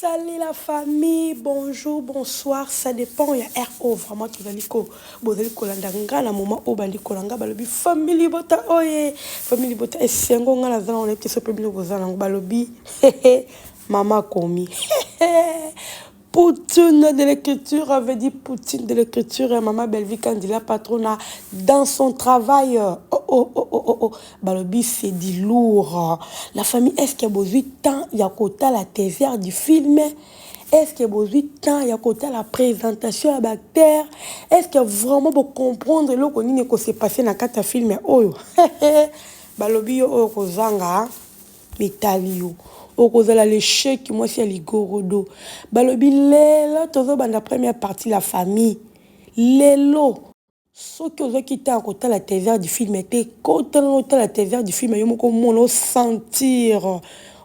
Salut la famille, bonjour, bonsoir, ça dépend ya RO vraiment tozali ko bozali kolanda nga na moment oyo bandi kolanga balobi famille libota oye famille libota esengo nga naza nango nayebi te soki mpe bino boza nango balobi mama komi Poutine de l'écriture avait dit Poutine de l'écriture maman Bellevue Kandila patrona dans son travail oh oh oh oh oh, oh. Balobi c'est du lourd la famille est-ce que bozui temps ya kotala teaser du film est-ce que bozui temps ya kotala présentation ya ba acteur est-ce que vraiment bo comprendre eloko nini eko se passer na kati ya film oyo balobi yo oyo kozanga mitali yo okozala l'échec mwasi ya ligorodo balobi lelo tozobanda première partie la famille lelo Soki ozwaki temps ya kotala teaser du film te, kota nanu otala teaser du film yo moko omona o sentir,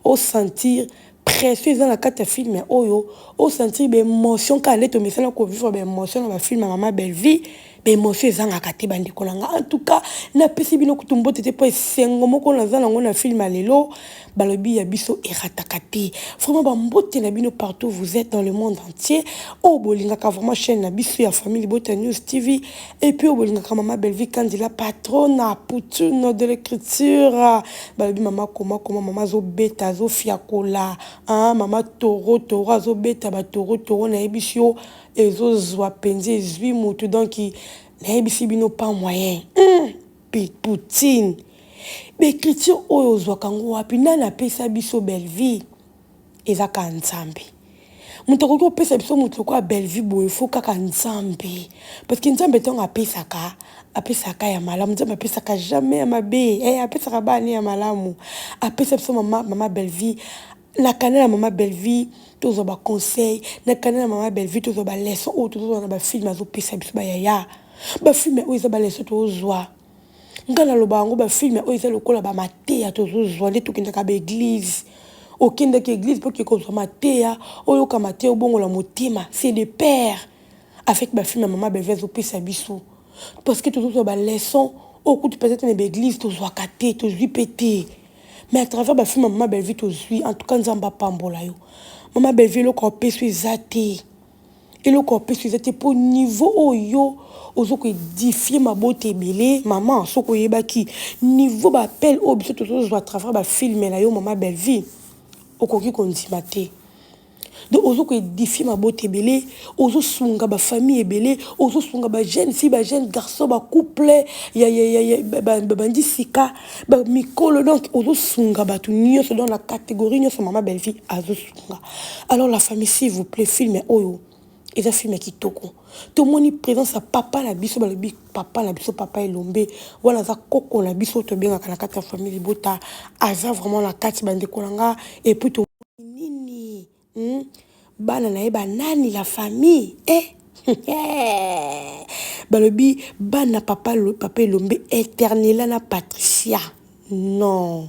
o sentir pression eza na kati ya film oyo, o sentir ba emotions kaka nde tomesana ko vivre ba emotions na ba film ya mama Bellevue, ba emotions ezangaka te ba ndeko na nga. En tout cas, napesi bino kutu mbote te po esengo moko naza nango na film ya lelo, balobi ya biso erataka te. Vraiment ba mbote na bino partout vous etes dans le monde entier. Oyo bolingaka vraiment chaîne na biso ya famille Libota News TV et puis oyo bolingaka maman Bellevue Kandi la patrona Poutine de l'écriture. Balobi maman koma koma maman azobeta azofiakola hein maman toro toro azobeta ba toro toro nayebisi yo ezozwa penza ezwi mutu donc nayebisi bino pas moyen. Poutine ba ecriture oyo ozwaka yango wapi nani apesa biso Bellevue eza kaka nzambe moto akoki kopesa biso moto lokola Bellevue boye fo kaka nzambe parce que nzambe ntango apesaka apesaka ya malamu nzambe apesaka jamais ya mabe eh, apesaka bana ya malamu apesa biso mama, mama Bellevue na canal ya mama Bellevue tozwa ba conseil na canal ya mama Bellevue tozwa ba leçon oyo tozozwa na ba film azopesa biso bayaya ba film oyo eza ba leçon tozwa nga naloba yango ba film oyo eza lokola ba mateya tozozwa nde tokendaka ba eglise okendaki eglise mpo oke kozwa mateya oyoka mateya obongola motema c'est de père avec ba film ya mama Bellevue azopesa biso parce que tozozwa ba leçon oyo kutu peut-être na ba eglise tozwaka te tozwi mpe te mais à travers ba film ya mama Bellevue tozwi en tout cas nzambe apambola yo mama Bellevue eloko apesi eza te eloko apesi eza te mpo niveau oyo ozo koédifier mabota ebele mama soki oyebaki niveau ba appel oyo biso tozozwa à travers ba film na yo mama Bellevue okoki kondima te donc ozo koédifier mabota ebele ozosunga ba famille ebele ozosunga ba jeune fille ba jeune garçon ba couple babandi sika bamikolo donc ozosunga bato nyonso donc na catégorie nyonso mama Bellevue azosunga alors la famille s'il vous plaît film oyo eza film ya kitoko tomoni présence ya papa na biso balobi papa na biso papa elombe wana aza koko na biso tobengaka na kati ya famille libota aza vraiment na kati bandeko na nga et puis tomoni nini Bana na ye banani la famille eh? Balobi bana papa, papa elombe eternela na Patricia non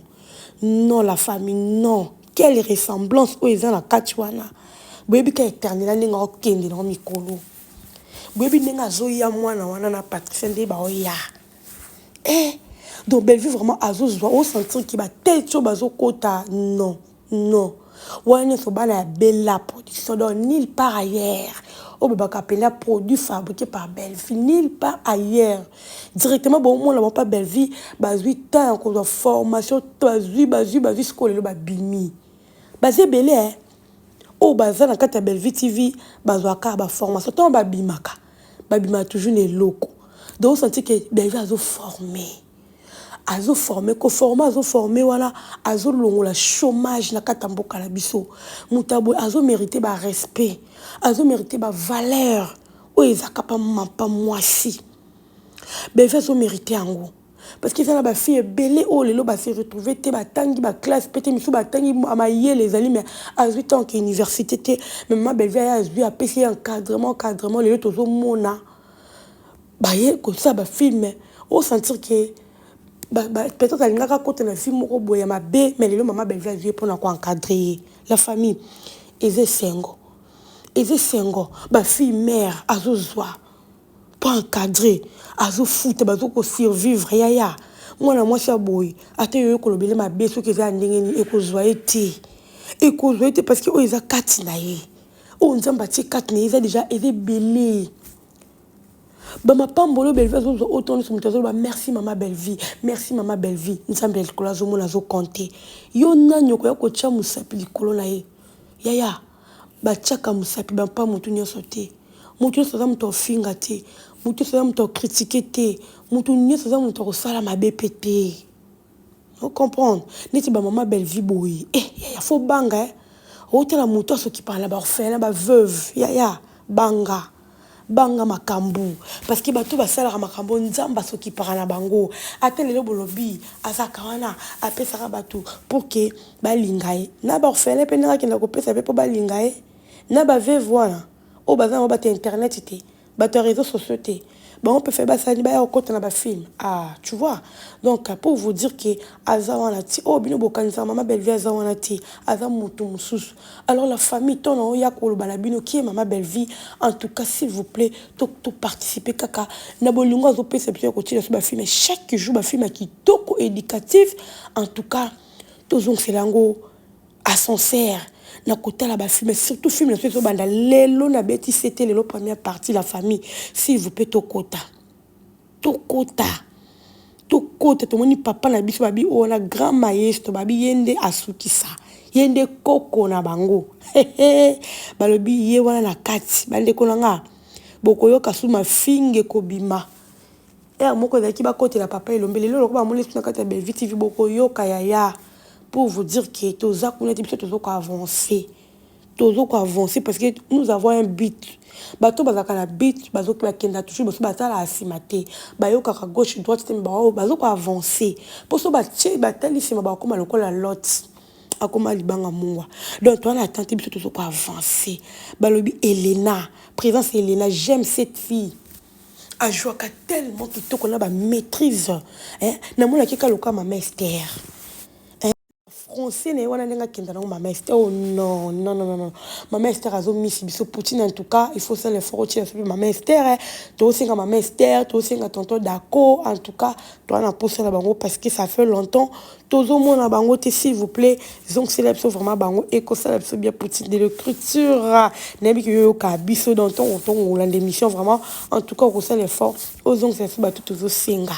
non la famille non quelle ressemblance oyo eza na kati wana boyebi ka eternela ndenge akokende nango mikolo boyebi ndenge azoya mwana wana na Patricia nde baoya eh donc Bellevue vraiment azozwa osentir ki batete oyo bazokota non non wana nyonso bana ya Bella production donc nulle part ailleurs oyo babaka mpenza produit fabriqué par Bellevue nulle part ailleurs directement bomona bango mpa Bellevue bazwi temps ya kozwa formation bazwi bazwi bazwi sikoyo lelo babimi baza ebele eh oyo baza na kati ya Bellevue TV bazwaka ba formation ntango babimaka babimaka toujours na eloko donc osentir ke Bellevue azoforme azoforme koforme azoforme wana azolongola chômage na kati ya mboka na biso moto ya boye azomérite ba respect azomérite ba valeur oyo ezaka pa mwasi Bellevue azomérite yango parce que eza na ba fille ebele oyo lelo base retrouve te batangi ba classe mpe te misusu batangi mayele ezali mais azwi tant que université te mais mama Bellevue aye azwi apesi ye encadrement encadrement lelo tozomona baye kosala ba film osentir ke peut-être alingaka akota na vie moko boye ya mabe mais lelo mama Bellevue azwi ye mpona koencadre ye la famille eza esengo eza esengo ba fille mare azozwa mpo encadre azofuta bazokosurvivre yaya mwana mwasi ya boye ata yoyo kolobele mabe soki eza ya ndenge nini ekozwa ye te. Ekozwa ye te parce que oyo eza kati na ye. Oyo Nzambe atie kati na ye eza dejà eza ebele. Ba mapamboli oyo Bellevue azozwa oyo ntango nyonso moto azoloba merci mama Bellevue, merci mama Bellevue. Nzambe ya likolo azomona azo compter. Yo nani okoya kotia mosapi likolo na ye? Yaya, batiaka mosapi ba moto nyonso te. Moto nyonso aza moto ya kofinga te. Moto nyonso aza moto ya kocritiquer te. Moto nyonso aza moto ya kosala mabe mpe te. O comprendre? Neti ba mama Bellevue boye. Eh, yaya faut banga eh. Otala moto asokipaka na ba orphelin, ba veuve. Yaya, banga. Banga makambu. Parce que bato basalaka makambo Nzambe asokipaka na bango. Ata lelo bolobi azaka wana apesaka bato pour que balinga ye. Na ba orphelin pe ndenge akenda kopesa pe po balinga ye. Na ba veuve wana oyo baza na bato ya internet te. Bato ya réseaux sociaux te. Bango pe fallait basali baya kokota na ba film. Ah, tu vois. Donc pour vous dire que aza wana ti oyo bino bokanisaka mama Bellevue aza wana te. Aza mutu mosusu. Alors la famille to na oya koloba na bino qui est mama Bellevue en tout cas s'il vous plaît to to participer kaka na bolingo azopesa biso ya kotia biso ba film chaque jour ba film ya kitoko éducatif en tout cas tozongisela yango ascenseur na kotala ba film surtout film na biso ezobanda lelo na beti sete lelo première partie la famille s'il vous plaît tokota tokota tokota tomoni papa na biso babi oyo wana grand maestro babi ye nde asukisa ye nde koko na bango balobi ye wana na kati bandeko na nga bokoyoka su mafinge kobima heure moko ezalaki bakotela papa Elombe lelo lokola bamoni biso na kati ya Bellevue TV bokoyoka yaya pour vous dire que toza kuna te biso tozo koavancer, tozo koavancer parce que nous avons un but. Bato bazalaka na but bazoki bakenda toujours baso batalaka nsima te, bayokaka gauche droite te, bazo koavancer mpo so batie batali nsima bakokoma lokola Lot akoma libanga mungwa. Donc toza na attente, biso tozo koavancer. Balobi Elena, présence Elena, j'aime cette fille, ajouaka tellement kitoko na bamaîtrise, eh? Namonaki kaka lokola mama Ester, eh? Français na ye wana ndenge akenda nango mama Ester. Oh non, non, non, non, mama Ester azomisi biso poutine. En tout cas il faut sala effort otia biso mpe mama Ester, eh? Tozosenga mama Ester, tozosenga tonton Dako. En tout cas toza na posa na bango parce que ça fait longtemps tozomona bango te. S'il vous plaît, zongisela biso vraiment bango, ekosala biso bien. Poutine de l'écriture, nayebi ke yoyoka biso dans ntongo ntongo olanda émission. Vraiment, en tout cas okosala effort ozongisela biso bato tozosenga.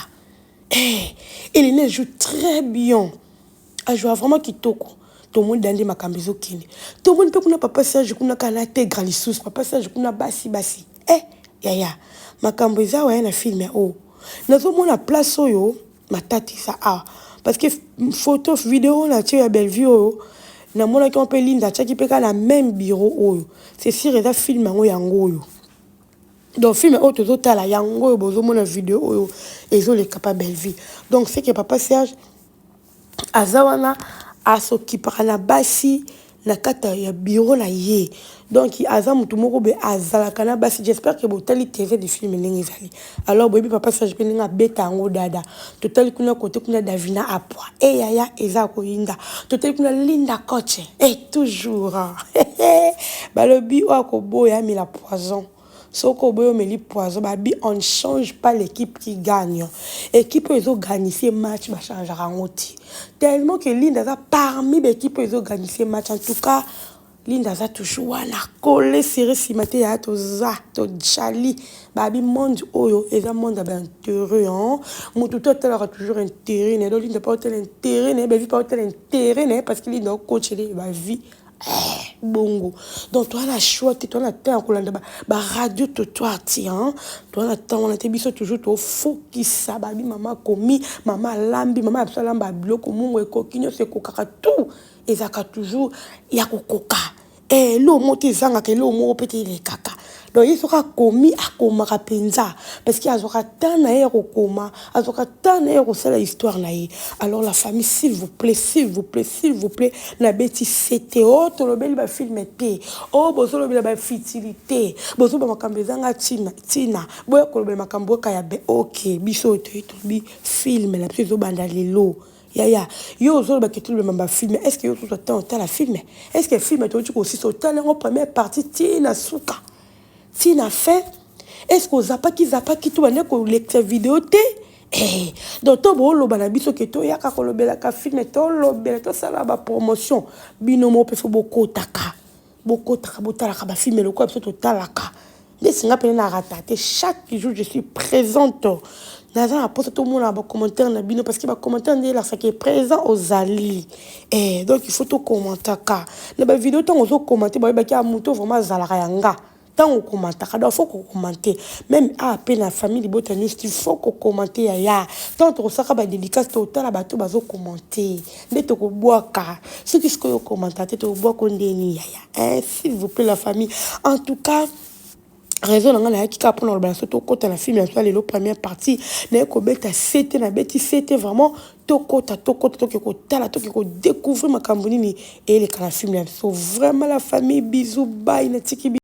Eh, Elena joue très bien, ajoua vraiment kitoko. Tomoni da nde makambo ezokende. Tomoni mpe kuna papa Serge kuna kaka na tegra lisusu papa Serge kuna basi basi. Eh yaya, makambo eza waya na film oyo. Nazomona place oyo matata eza awa parce que photo video na tie ya Bellevue oyo namonaki yango mpe Linda atiaki mpe kaka na même bureau oyo. C'est sûr eza film yango yango oyo. Donc film oyo tozotala yango oyo bozomona video oyo ezoleka pa Bellevue. Donc c'est que papa Serge aza wana asokipaka na basi na kati ya bureau na ye. Donc aza motu moko boye azalaka na basi. J'espère que botali tv de film ndenge ezali. Alors boyebi papa Serge mpe ndenge abeta yango dada. Totali kuna kote kuna Davina apwa e yaya eza koyinda. Totali kuna Linda Coche e toujours balobi oyo akoboya amela poison. Soki oboyi omeli poison. Babi on ne change pas l'équipe qui gagne. Équipe oyo ezogagnise match bachangeaka yango te. Tellement que Linda aza parmi baéquipe oyo ezogagnise match. En tout cas Linda aza toujours wana kole sere nsima te. Yaya, toza tojali babi monde oyo eza monde ya baintérêt. Motu to atalaka toujours intérêt na ye. Donc Linda mpa otala intérêt na ye, bavi mpa otala intérêt na ye parce que Linda okotele bavi bongo. Donc toza na choix te, toza na temps ya kolanda baradio trottoir ti toza na temps wana te. Biso toujours tofokisa. Babi mama akomi, mama alambi, mama ya biso alamba biloko mungu ekoki nyonso ekokaka tout ezalaka toujours ya kokoka. Eloko moko te ezangaka, eloko moko mpe te elekaka. Donc ye soki akomi akomaka mpenza parce que azwaka temps na ye ya kokoma, azwaka temps na ye ya kosala histoire na ye. Alors la famille, s'il vous plaît, s'il vous plaît, s'il vous plaît, nabeti sete oyo tolobeli bafilm te oyo bozolobela bafutilité, bozoba makambo ezanga ntina, boya kolobela makambo oka ya be. Ok, biso oyo toyi tolobi film na biso ezobanda lelo. Yaya, yo ozolobaki tolobela bafilm, est ce que yo tozwa temps otala film? Est ce que film toyoti kosisa otala yango première partie ntina suka ntina fin? Est ce que ozapaki zapaki to bande kolekisa video te? Eh, donc to boloba na biso ke toyaka kolobelaka film, tolobela, tosala bapromotion. Bino moko mpe fo bokotaka, bokotaka, botalaka bafilm lokola biso totalaka. Ndesi nga mpene na rata te, chaque jour je suis présente. Naza na mposa tomona bacommentaire na bino, parce que bacommentaire nde elakisaka présent ozali. Eh, donc il faut tocommentaka na bavideo. Ntango ozocommenter, bayebaki ya moto vraiment azalaka ya nga. Ntango okomantaka, donc faut kocommenter même awa mpe na Famille Libota News. Il faut kocommenter, yaya. Ntango tokosaka badédicace, totala bato bazocommenter nde tokobwaka. Soki sikoyo okomanta te, tokobwaka ndeni, yaya? S'il vous plaît, la famille. En tout cas, raison na ngai nayaki kaka mpona koloba na so tokɔta na film ya so lelo, première partie. Naye kobeta sete, nabeti sete vraiment. Tokɔta, tokɔta, toke kotala, toke kodécouvrir makambo nini eyeleka na film ya biso. Vraiment, la famille, bisous, bye, natiki.